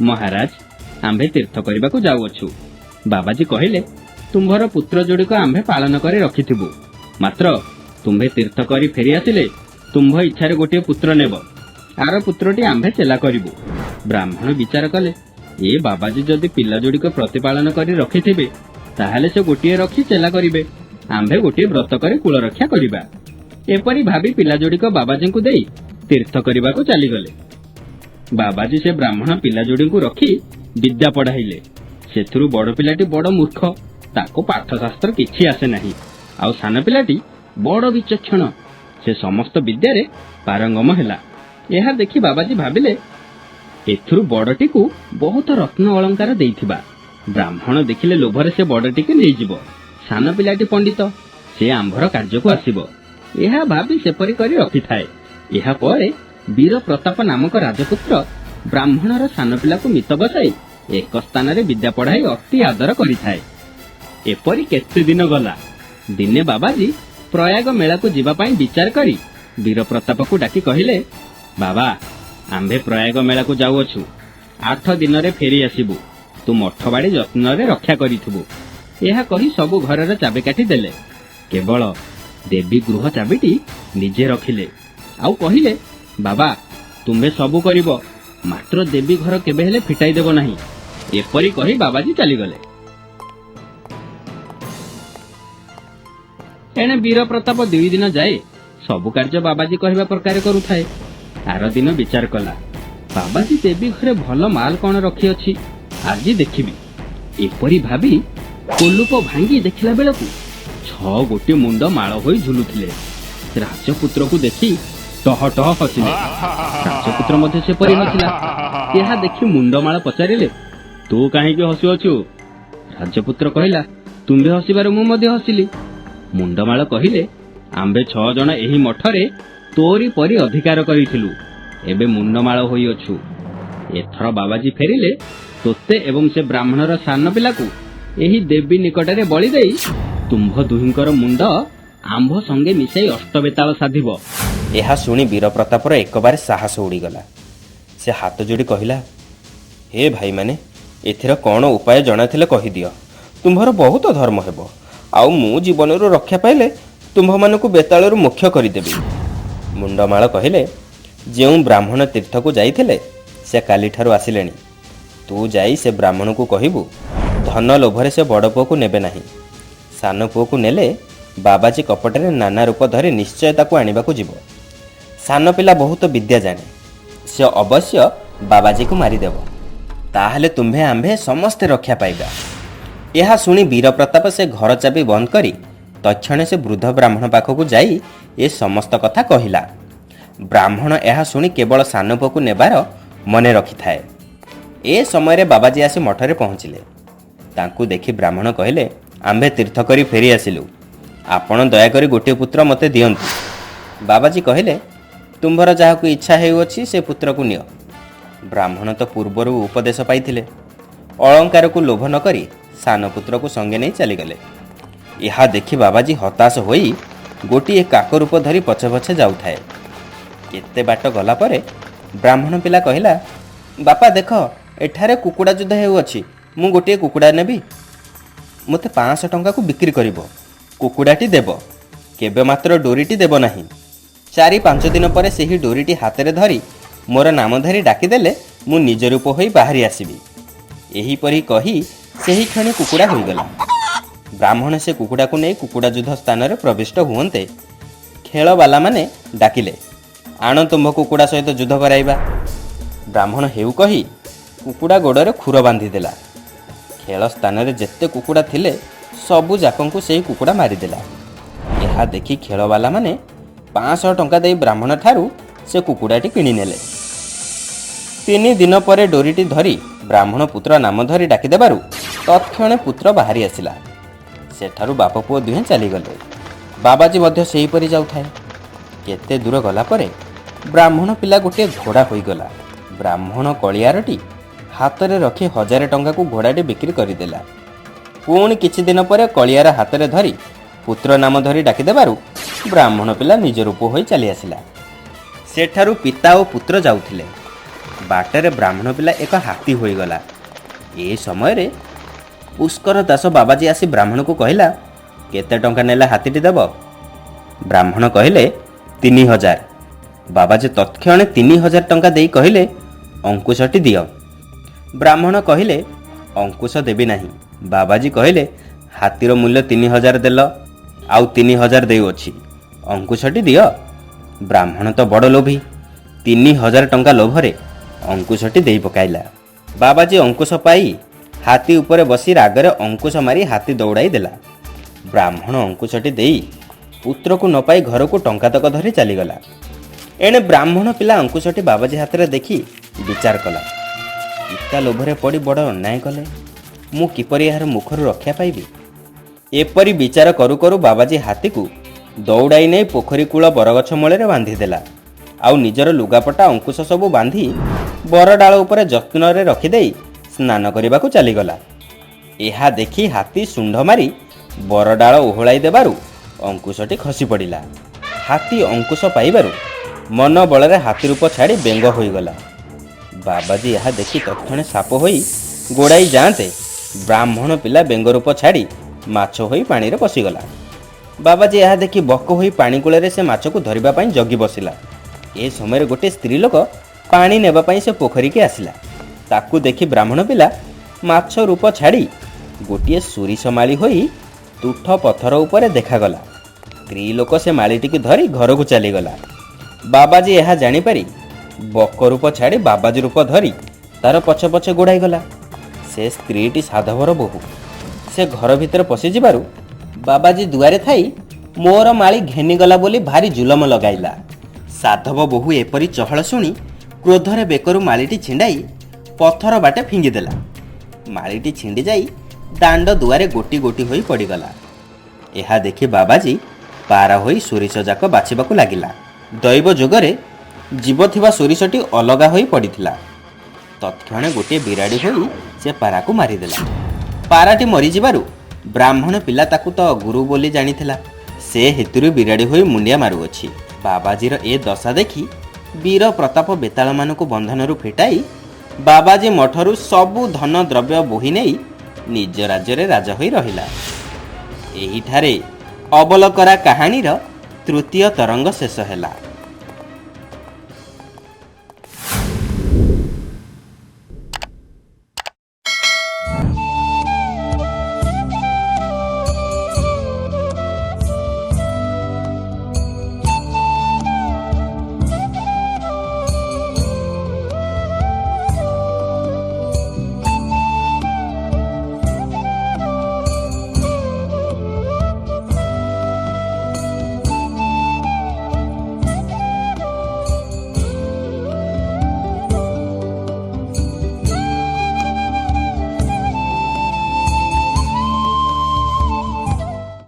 ମହାରାଜ, ଆମ୍ଭେ ତୀର୍ଥ କରିବାକୁ ଯାଉଅଛୁ। ବାବାଜୀ କହିଲେ, ତୁମ୍ଭର ପୁତ୍ର ଯୋଡ଼ିକ ଆମ୍ଭେ ପାଳନ କରି ରଖିଥିବୁ, ମାତ୍ର ତୁମ୍ଭେ ତୀର୍ଥ କରି ଫେରି ଆସିଲେ ତୁମ୍ଭ ଇଚ୍ଛାରେ ଗୋଟିଏ ପୁତ୍ର ନେବ, ଆର ପୁତ୍ରଟି ଆମ୍ଭେ ଚେଲା କରିବୁ। ବ୍ରାହ୍ମଣ ବିଚାର କଲେ, ଏ ବାବାଜୀ ଯଦି ପିଲା ଯୋଡ଼ିକ ପ୍ରତିପାଳନ କରି ରଖିଥିବେ, ତାହେଲେ ସେ ଗୋଟିଏ ରଖି ଚେଲା କରିବେ, ଆମ୍ଭେ ଗୋଟିଏ ବ୍ରତ କରି କୂଳ ରକ୍ଷା କରିବା। ଏପରି ଭାବି ପିଲା ଯୋଡ଼ିକ ବାବାଜୀଙ୍କୁ ଦେଇ ତୀର୍ଥ କରିବାକୁ ଚାଲିଗଲେ। ବାବାଜୀ ସେ ବ୍ରାହ୍ମଣ ପିଲା ଯୋଡ଼ିଙ୍କୁ ରଖି ବିଦ୍ୟା ପଢ଼ାଇଲେ। ସେଥିରୁ ବଡ଼ ପିଲାଟି ବଡ଼ ମୂର୍ଖ, ତାକୁ ପାଠଶାସ୍ତ୍ର କିଛି ଆସେ ନାହିଁ। ଆଉ ସାନ ପିଲାଟି ବଡ଼ ବିଚକ୍ଷଣ, ସେ ସମସ୍ତ ବିଦ୍ୟାରେ ପାରଙ୍ଗମ ହେଲା। ଏହା ଦେଖି ବାବାଜୀ ଭାବିଲେ, ଏଥିରୁ ବଡ଼ଟିକୁ ବହୁତ ରତ୍ନ ଅଳଙ୍କାର ଦେଇଥିବା, ବ୍ରାହ୍ମଣ ଦେଖିଲେ ଲୋଭରେ ସେ ବଡ଼ଟିକୁ ନେଇଯିବ। ସାନ ପିଲାଟି ପଣ୍ଡିତ, ସେ ଆମ୍ଭର କାର୍ଯ୍ୟକୁ ଆସିବ। ଏହା ଭାବି ସେପରି କରି ରଖିଥାଏ। ଏହା ପରେ ବୀର ପ୍ରତାପ ନାମକ ରାଜପୁତ୍ର ବ୍ରାହ୍ମଣର ସାନ ପିଲାକୁ ମିତ ବସାଇ ଏକ ସ୍ଥାନରେ ବିଦ୍ୟା ପଢ଼ାଇ ଅତି ଆଦର କରିଥାଏ। ଏପରି କେତେ ଦିନ ଗଲା। ଦିନେ ବାବାଜୀ ପ୍ରୟାଗ ମେଳାକୁ ଯିବା ପାଇଁ ବିଚାର କରି ବୀର ପ୍ରତାପକୁ ଡାକି କହିଲେ, ବାବା, ଆମ୍ଭେ ପ୍ରୟାଗ ମେଳାକୁ ଯାଉଅଛୁ, 8 ଦିନରେ ଫେରି ଆସିବୁ, ତୁ ମଠବାଡ଼ି ଯତ୍ନରେ ରକ୍ଷା କରିଥିବୁ। ଏହା କହି ସବୁ ଘରର ଚାବିକାଠି ଦେଲେ, କେବଳ ଦେବୀ ଗୃହ ଚାବିଟି ନିଜେ ରଖିଲେ। ଆଉ କହିଲେ, ବାବା, ତୁମ୍ଭେ ସବୁ କରିବ, ମାତ୍ର ଦେବୀ ଘର କେବେ ହେଲେ ଫିଟାଇ ଦେବ ନାହିଁ। ଏପରି କହି ବାବାଜୀ ଚାଲିଗଲେ। ଏଣେ ବୀର ପ୍ରତାପ 2 ଦିନ ଯାଏ ସବୁ କାର୍ଯ୍ୟ ବାବାଜୀ କହିବା ପ୍ରକାରେ କରୁଥାଏ। ଆର ଦିନ ବିଚାର କଲା, ବାବାଜୀ ଦେବୀ ଘରେ ଭଲ ମାଲ କଣ ରଖିଅଛି, ଆଜି ଦେଖିବି। ଏପରି ଭାବି କୋଲୁପ ଭାଙ୍ଗି ଦେଖିଲା ବେଳକୁ 6 ଗୋଟି ମୁଣ୍ଡ ମାଳ ହୋଇ ଝୁଲୁଥିଲେ। ରାଜପୁତ୍ରକୁ ଦେଖି ଟହ ଟହ ହସିଲେ। ରାଜପୁତ୍ର ମଧ୍ୟ ସେପରି ହସିଲା। ଏହା ଦେଖି ମୁଣ୍ଡମାଳ ପଚାରିଲେ, ତୁ କାହିଁକି ହସୁଅଛୁ? ରାଜପୁତ୍ର କହିଲା, ତୁମ୍ଭେ ହସିବାରୁ ମୁଁ ମଧ୍ୟ ହସିଲି। ମୁଣ୍ଡମାଳ କହିଲେ, ଆମ୍ଭେ 6 ଜଣ ଏହି ମଠରେ ତୋରି ପରି ଅଧିକାର କରିଥିଲୁ, ଏବେ ମୁଣ୍ଡମାଳ ହୋଇଅଛୁ। ଏଥର ବାବାଜୀ ଫେରିଲେ ତୋତେ ଏବଂ ସେ ବ୍ରାହ୍ମଣର ସାନ ପିଲାକୁ ଏହି ଦେବୀ ନିକଟରେ ବଳି ଦେଇ ତୁମ୍ଭ ଦୁହିଁଙ୍କର ମୁଣ୍ଡ ଆମ୍ଭ ସଙ୍ଗେ ମିଶାଇ ଅଷ୍ଟବେତାଳ ସାଧିବ। ଏହା ଶୁଣି ବୀରପ୍ରତାପର ଏକବାରେ ସାହସ ଉଡ଼ିଗଲା। ସେ ହାତ ଯୋଡ଼ି କହିଲା, ହେ ଭାଇମାନେ, ଏଥିର କ'ଣ ଉପାୟ ଜଣାଥିଲେ କହିଦିଅ। ତୁମ୍ଭର ବହୁତ ଧର୍ମ ହେବ, ଆଉ ମୁଁ ଜୀବନରୁ ରକ୍ଷା ପାଇଲେ ତୁମ୍ଭମାନଙ୍କୁ ବେତାଳରୁ ମୋକ୍ଷ କରିଦେବି। ମୁଣ୍ଡମାଳ କହିଲେ, ଯେଉଁ ବ୍ରାହ୍ମଣ ତୀର୍ଥକୁ ଯାଇଥିଲେ ସେ କାଲିଠାରୁ ଆସିଲେଣି। ତୁ ଯାଇ ସେ ବ୍ରାହ୍ମଣକୁ କହିବୁ, ଧନ ଲୋଭରେ ସେ ବଡ଼ ପୁଅକୁ ନେବେ ନାହିଁ, ସାନ ପୁଅକୁ ନେଲେ ବାବାଜୀ କପଟରେ ନାନା ରୂପ ଧରି ନିଶ୍ଚୟ ତାକୁ ଆଣିବାକୁ ଯିବ। ସାନ ପିଲା ବହୁତ ବିଦ୍ୟା ଜାଣେ, ସେ ଅବଶ୍ୟ ବାବାଜୀକୁ ମାରିଦେବ, ତାହେଲେ ତୁମ୍ଭେ ଆମ୍ଭେ ସମସ୍ତେ ରକ୍ଷା ପାଇବା। ଏହା ଶୁଣି ବୀରପ୍ରତାପ ସେ ଘର ଚାବି ବନ୍ଦ କରି ତତ୍କ୍ଷଣେ ସେ ବୃଦ୍ଧ ବ୍ରାହ୍ମଣ ପାଖକୁ ଯାଇ ଏ ସମସ୍ତ କଥା କହିଲା। ବ୍ରାହ୍ମଣ ଏହା ଶୁଣି କେବଳ ସାନ ପୁଅକୁ ନେବାର ମନେ ରଖିଥାଏ। ଏ ସମୟରେ ବାବାଜୀ ଆସି ମଠରେ ପହଞ୍ଚିଲେ। ତାଙ୍କୁ ଦେଖି ବ୍ରାହ୍ମଣ କହିଲେ, ଆମ୍ଭେ ତୀର୍ଥ କରି ଫେରି ଆସିଲୁ, ଆପଣ ଦୟାକରି ଗୋଟିଏ ପୁତ୍ର ମୋତେ ଦିଅନ୍ତୁ। ବାବାଜୀ କହିଲେ, ତୁମ୍ଭର ଯାହାକୁ ଇଚ୍ଛା ହେଉଅଛି ସେ ପୁତ୍ରକୁ ନିଅ। ବ୍ରାହ୍ମଣ ତ ପୂର୍ବରୁ ଉପଦେଶ ପାଇଥିଲେ, ଅଳଙ୍କାରକୁ ଲୋଭ ନ କରି ସାନ ପୁତ୍ରକୁ ସଙ୍ଗେ ନେଇ ଚାଲିଗଲେ। ଏହା ଦେଖି ବାବାଜୀ ହତାଶ ହୋଇ ଗୋଟିଏ କାକ ରୂପ ଧରି ପଛେ ପଛେ ଯାଉଥାଏ। କେତେ ବାଟ ଗଲା ପରେ ବ୍ରାହ୍ମଣ ପିଲା କହିଲା, ବାପା ଦେଖ, ଏଠାରେ କୁକୁଡ଼ା ଯୁଦ୍ଧ ହେଉଅଛି, ମୁଁ ଗୋଟିଏ କୁକୁଡ଼ା ନେବି, ମୋତେ 500 ଟଙ୍କାକୁ ବିକ୍ରି କରିବ, କୁକୁଡ଼ାଟି ଦେବ, କେବେ ମାତ୍ର ଡୋରିଟି ଦେବ ନାହିଁ। 4-5 ଦିନ ପରେ ସେହି ଡୋରିଟି ହାତରେ ଧରି ମୋର ନାମ ଧରି ଡାକିଦେଲେ ମୁଁ ନିଜ ରୂପ ହୋଇ ବାହାରି ଆସିବି। ଏହିପରି କହି ସେହି କ୍ଷଣି କୁକୁଡ଼ା ହୋଇଗଲା। ବ୍ରାହ୍ମଣ ସେ କୁକୁଡ଼ାକୁ ନେଇ କୁକୁଡ଼ା ଯୁଦ୍ଧ ସ୍ଥାନରେ ପ୍ରବିଷ୍ଟ ହୁଅନ୍ତେ ଖେଳବାଲାମାନେ ଡାକିଲେ, ଆଣ ତୁମ୍ଭ କୁକୁଡ଼ା ସହିତ ଯୁଦ୍ଧ କରାଇବା। ବ୍ରାହ୍ମଣ ହେଉ କହି କୁକୁଡ଼ା ଗୋଡ଼ରେ ଖୁର ବାନ୍ଧିଦେଲା। ଖେଳ ସ୍ଥାନରେ ଯେତେ କୁକୁଡ଼ା ଥିଲେ ସବୁ ଯାକଙ୍କୁ ସେହି କୁକୁଡ଼ା ମାରିଦେଲା। ଏହା ଦେଖି ଖେଳବାଲାମାନେ 500 ଟଙ୍କା ଦେଇ ବ୍ରାହ୍ମଣ ଠାରୁ ସେ କୁକୁଡ଼ାଟି କିଣିନେଲେ। 3 ଦିନ ପରେ ଡୋରିଟି ଧରି ବ୍ରାହ୍ମଣ ପୁତ୍ର ନାମ ଧରି ଡାକିଦେବାରୁ ତତ୍କ୍ଷଣେ ପୁତ୍ର ବାହାରି ଆସିଲା। ସେଠାରୁ ବାପ ପୁଅ ଦୁହେଁ ଚାଲିଗଲେ। ବାବାଜୀ ମଧ୍ୟ ସେହିପରି ଯାଉଥାଏ। କେତେ ଦୂର ଗଲା ପରେ ବ୍ରାହ୍ମଣ ପିଲା ଗୋଟିଏ ଘୋଡ଼ା ହୋଇଗଲା। ବ୍ରାହ୍ମଣ କଳିଆରଟି ହାତରେ ରଖି 1000 ଟଙ୍କାକୁ ଘୋଡ଼ାଟି ବିକ୍ରି କରିଦେଲା। ପୁଣି କିଛି ଦିନ ପରେ କଳିଆର ହାତରେ ଧରି ପୁତ୍ର ନାମ ଧରି ଡାକିଦେବାରୁ ବ୍ରାହ୍ମଣ ପିଲା ନିଜ ରୂପ ହୋଇ ଚାଲି ଆସିଲା। ସେଠାରୁ ପିତା ଓ ପୁତ୍ର ଯାଉଥିଲେ। ବାଟରେ ବ୍ରାହ୍ମଣ ପିଲା ଏକ ହାତୀ ହୋଇଗଲା। ଏ ସମୟରେ ପୁଷ୍କର ଦାସ ବାବାଜୀ ଆସି ବ୍ରାହ୍ମଣକୁ କହିଲା, କେତେ ଟଙ୍କା ନେଲେ ହାତୀଟି ଦେବ? ବ୍ରାହ୍ମଣ କହିଲେ, 3000। ବାବାଜୀ ତତ୍କ୍ଷଣେ 3000 ଟଙ୍କା ଦେଇ କହିଲେ, ଅଙ୍କୁଶଟି ଦିଅ। ବ୍ରାହ୍ମଣ କହିଲେ, ଅଙ୍କୁଶ ଦେବି ନାହିଁ। ବାବାଜୀ କହିଲେ, ହାତୀର ମୂଲ୍ୟ 3000 ଦେଲ, ଆଉ 3000 ଦେଉଅଛି, ଅଙ୍କୁଶଟି ଦିଅ। ବ୍ରାହ୍ମଣ ତ ବଡ଼ ଲୋଭୀ, 3000 ଟଙ୍କା ଲୋଭରେ ଅଙ୍କୁଶଟି ଦେଇ ପକାଇଲା। ବାବାଜୀ ଅଙ୍କୁଶ ପାଇ ହାତୀ ଉପରେ ବସି ରାଗରେ ଅଙ୍କୁଶ ମାରି ହାତୀ ଦୌଡ଼ାଇ ଦେଲା। ବ୍ରାହ୍ମଣ ଅଙ୍କୁଶଟି ଦେଇ ପୁତ୍ରକୁ ନ ପାଇ ଘରକୁ ଟଙ୍କାତକ ଧରି ଚାଲିଗଲା। ଏଣେ ବ୍ରାହ୍ମଣ ପିଲା ଅଙ୍କୁଶଟି ବାବାଜୀ ହାତରେ ଦେଖି ବିଚାର କଲା, ପିତା ଲୋଭରେ ପଡ଼ି ବଡ଼ ଅନ୍ୟାୟ କଲେ, ମୁଁ କିପରି ଏହାର ମୁଖରୁ ରକ୍ଷା ପାଇବି? ଏପରି ବିଚାର କରୁ କରୁ ବାବାଜୀ ହାତୀକୁ ଦୌଡ଼ାଇ ନେଇ ପୋଖରୀ କୂଳ ବରଗଛ ମୂଳରେ ବାନ୍ଧିଦେଲା। ଆଉ ନିଜର ଲୁଗାପଟା ଅଙ୍କୁଶ ସବୁ ବାନ୍ଧି ବରଡାଳ ଉପରେ ଯତ୍ନରେ ରଖିଦେଇ ସ୍ନାନ କରିବାକୁ ଚାଲିଗଲା। ଏହା ଦେଖି ହାତୀ ଶୁଣ୍ଢ ମାରି ବରଡାଳ ଓହଳାଇ ଦେବାରୁ ଅଙ୍କୁଶଟି ଖସି ପଡ଼ିଲା। ହାତୀ ଅଙ୍କୁଶ ପାଇବାରୁ ମନ ବଳରେ ହାତୀ ରୂପ ଛାଡ଼ି ବେଙ୍ଗ ହୋଇଗଲା। ବାବାଜୀ ଏହା ଦେଖି ତତ୍କ୍ଷଣେ ସାପ ହୋଇ ଗୋଡ଼ାଇ ଯାଆନ୍ତେ ବ୍ରାହ୍ମଣ ପିଲା ବେଙ୍ଗ ରୂପ ଛାଡ଼ି ମାଛ ହୋଇ ପାଣିରେ ପଶିଗଲା। ବାବାଜୀ ଏହା ଦେଖି ବକ ହୋଇ ପାଣି କୂଳରେ ସେ ମାଛକୁ ଧରିବା ପାଇଁ ଜଗି ବସିଲା। ଏ ସମୟରେ ଗୋଟିଏ ସ୍ତ୍ରୀ ଲୋକ ପାଣି ନେବା ପାଇଁ ସେ ପୋଖରୀକି ଆସିଲା। ତାକୁ ଦେଖି ବ୍ରାହ୍ମଣ ପିଲା ମାଛ ରୂପ ଛାଡ଼ି ଗୋଟିଏ ସୁରିଷ ମାଳି ହୋଇ ତୁଠ ପଥର ଉପରେ ଦେଖାଗଲା। ସ୍ତ୍ରୀ ଲୋକ ସେ ମାଳିଟିକୁ ଧରି ଘରକୁ ଚାଲିଗଲା। ବାବାଜୀ ଏହା ଜାଣିପାରି ବକ ରୂପ ଛାଡ଼ି ବାବାଜୀ ରୂପ ଧରି ତାର ପଛେ ପଛେ ଗୋଡ଼ାଇଗଲା। ସେ ସ୍ତ୍ରୀଟି ସାଧବର ବୋହୂ। ସେ ଘର ଭିତରେ ପଶିଯିବାରୁ ବାବାଜୀ ଦୁଆରେ ଥାଇ ମୋର ମାଳି ଘେନିଗଲା ବୋଲି ଭାରି ଜୁଲମ ଲଗାଇଲା। ସାଧବ ବୋହୂ ଏପରି ଚହଳ ଶୁଣି କ୍ରୋଧରେ ବେକରୁ ମାଳିଟି ଛିଣ୍ଡାଇ ପଥର ବାଟେ ଫିଙ୍ଗିଦେଲା। ମାଳିଟି ଛିଣ୍ଡି ଯାଇ ଦାଣ୍ଡ ଦୁଆରେ ଗୋଟି ଗୋଟି ହୋଇ ପଡ଼ିଗଲା। ଏହା ଦେଖି ବାବାଜୀ ପାର ହୋଇ ସୋରିଷ ଯାକ ବାଛିବାକୁ ଲାଗିଲା। ଦୈବ ଯୋଗରେ ଜୀବ ଥିବା ସୋରିଷଟି ଅଲଗା ହୋଇ ପଡ଼ିଥିଲା। ତତ୍କ୍ଷଣେ ଗୋଟିଏ ବିରାଡ଼ି ହୋଇ ସେ ପାରାକୁ ମାରିଦେଲା। ପାରାଟି ମରିଯିବାରୁ ବ୍ରାହ୍ମଣ ପିଲା ତାକୁ ତ ଗୁରୁ ବୋଲି ଜାଣିଥିଲା, ସେ ହେତୁରୁ ବିରାଡ଼ି ହୋଇ ମୁଣ୍ଡିଆ ମାରୁଅଛି। ବାବାଜୀର ଏ ଦଶା ଦେଖି ବୀର ପ୍ରତାପ ବେତାଳମାନଙ୍କୁ ବନ୍ଧନରୁ ଫିଟାଇ ବାବାଜୀ ମଠରୁ ସବୁ ଧନ ଦ୍ରବ୍ୟ ବୋହି ନେଇ ନିଜ ରାଜ୍ୟରେ ରାଜା ହୋଇ ରହିଲା। ଏହିଠାରେ ଅବଲକରା କାହାଣୀର ତୃତୀୟ ତରଙ୍ଗ ଶେଷ ହେଲା।